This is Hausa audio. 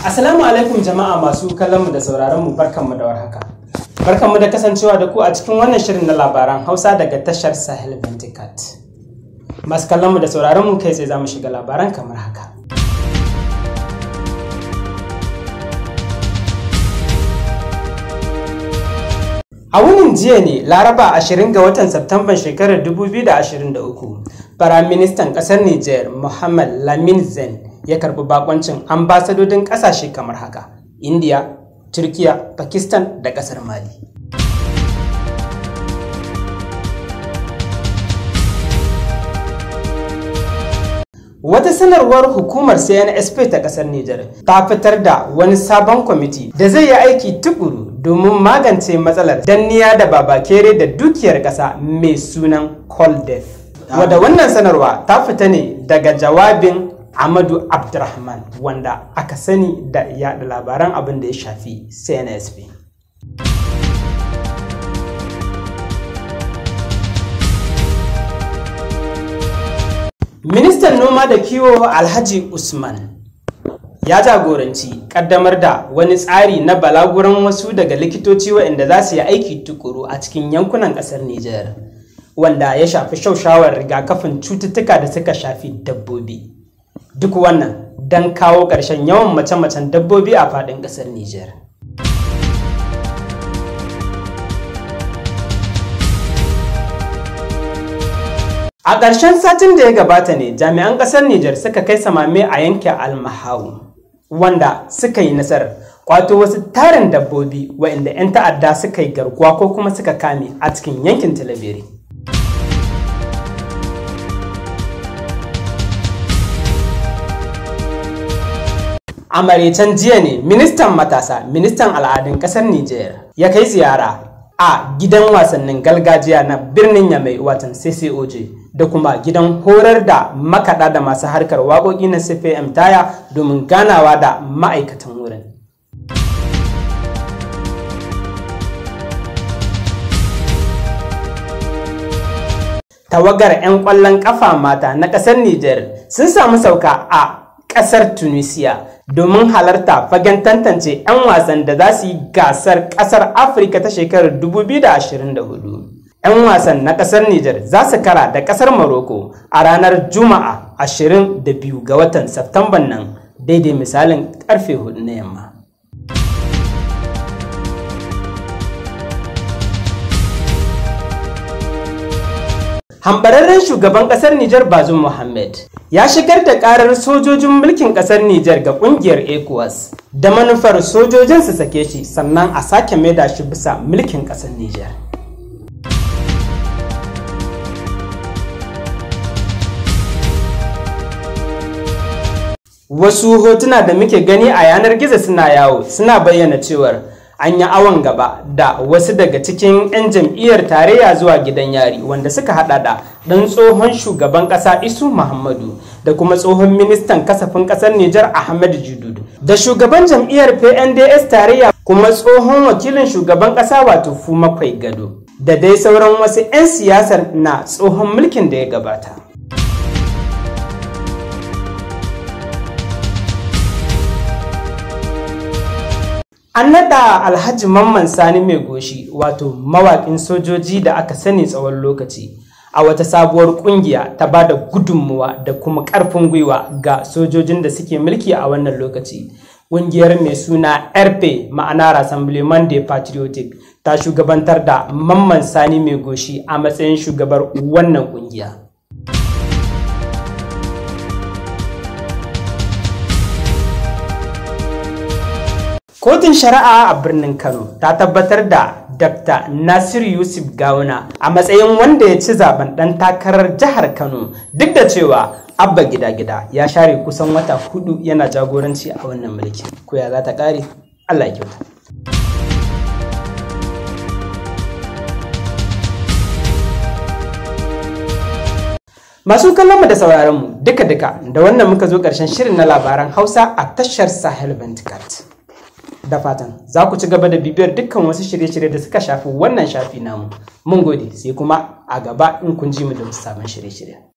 Assalamu alaikum jama'a masu kallon mu da sauraron mu, barkanmu da warhaka. Barkanmu da kasancewa da ku a cikin wannan shirin na labaran Hausa daga tashar Sahel Venticat. Masu kallon mu da sauraron mu, kai tsaye za mu shiga labaran kamar haka. A wunin jiya ne Laraba 20 ga watan Septamban shekarar 2023, Firaministan ƙasar Nijar Mohamed Lamine Zeine ya karbi bakoncin ambasadodin ƙasashe kamar haka: India, Turkiya, Pakistan da ƙasar Mali. Wata sanarwar hukumar CNSP ta ƙasar Nijar ta fitar da wani sabon kwamiti da zai yi aiki tukuru domin magance matsalar danniya da babakere da dukiyar ƙasa mai sunan Coldef. Wadda wannan sanarwa ta fita ne daga jawabin Amadu Abdurrahman, wanda aka sani da yaɗa labaran abin da ya shafi CNSP. Ministan Noma da Kiwo Alhaji Usman ya jagoranci kaddamar da wani tsari na balaguran wasu daga likitoci waɗanda za su yi aiki tukuru a cikin yankunan ƙasar Nijar, wanda ya shafi shaushawar rigakafin cututtuka da suka shafi dabbobi. Duk wannan don kawo ƙarshen yawan mace-macen dabbobi a faɗin ƙasar Nijar. A ƙarshen satin da ya gabata ne jami'an ƙasar Nijar suka kai samame a yankin Almahawu, wanda suka yi nasarar kwato wasu tarin dabbobi waɗanda 'yan ta'adda suka yi garkuwa ko kuma suka kame a cikin yankin Talabere. A maraicen jiya ne ministan matasa, ministan al'adun ƙasar Nijar ya kai ziyara a gidan wasannin gargajiya na birnin Yamai, watan CCOJ, da kuma gidan horar da makaɗa da masu harkar waƙoƙi na CPM Taya domin ganawa da ma'aikatan wurin. Tawagar 'yan ƙwallon ƙafa mata na ƙasar Nijar sun samu sauka a ƙasar Tunisia domin halarta fagen tantance 'yan wasan da za su yi gasar ƙasar Afirka ta shekarar 2024. 'Yan wasan na ƙasar Nijar za su kara da ƙasar Morocco a ranar Juma'a 22 ga watan Septamban nan, daidai misalin karfe 4 na yamma. Hambararren shugaban kasar Nijar Bazoum Mohammed ya shigar da karar sojojin mulkin kasar Nijar ga kungiyar ECOWAS da manufar sojojin su sake shi sannan a sake maida shi bisa mulkin kasar Nijar. Wasu hotuna da muke gani a yanar gizo suna yawo suna bayyana cewar an yi awon gaba da wasu daga cikin 'yan jam'iyyar tarayya zuwa gidan yari, wanda suka hada da dan tsohon shugaban kasa Isu Muhammadu da kuma tsohon ministan kasafin kasar Nijar Ahmed Judud da shugaban jam'iyyar PNDS tarayya kuma tsohon wakilin shugaban kasa, wato Fumakwai Gado, da dai sauran wasu 'yan siyasar na tsohon mulkin da ya gabata. An naɗa Alhaji Mamman Sani Mai Goshi, wato mawaƙin sojoji da aka sani tsawon lokaci, a wata sabuwar ƙungiya ta ba da gudunmuwa da kuma ƙarfin gwiwa ga sojojin da suke mulki a wannan lokaci. Ƙungiyar mai suna RP, ma'ana Rassemblement des Patriotic, ta shugabantar da Mamman Sani Mai Goshi a matsayin shugabar wannan ƙungiya. Kotun Shari'a a birnin Kano ta tabbatar da Dr. Nasiru Yusuf Gawuna a matsayin wanda ya ci zaben ɗan takarar jihar Kano, duk da cewa Abba Gida Gida ya share kusan wata 4 yana jagoranci a wannan mulki. Ko ya za ta ƙare? Allah ya kyauta. Masu kallon mu da sauraron mu, duka-duka da wannan muka zo ƙarshen shirin na labaran Hausa a tashar Sahel Venticat. Da fatan za ku ci gaba da bibiyar dukkan wasu shirye-shirye da suka shafi wannan shafi namu. Mun gode, sai kuma a gaba in kun ji mu da wasu sabon shirye-shirye.